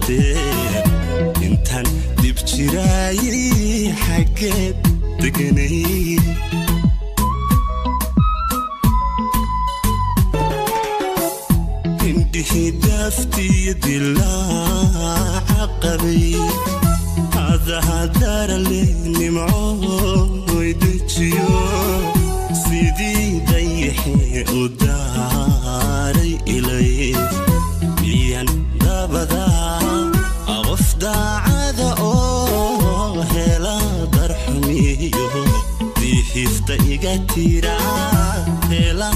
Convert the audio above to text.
Dartee intaan dib jiraayay xaggeed deganay. Indhihii daaftiyo dilaaca qabay adahadarale nimcooy dejiyo, sidii dayaxee u daaray ilay miyan dabadaa qof daacada oo hela darxumiyo, diihifta iga tira hela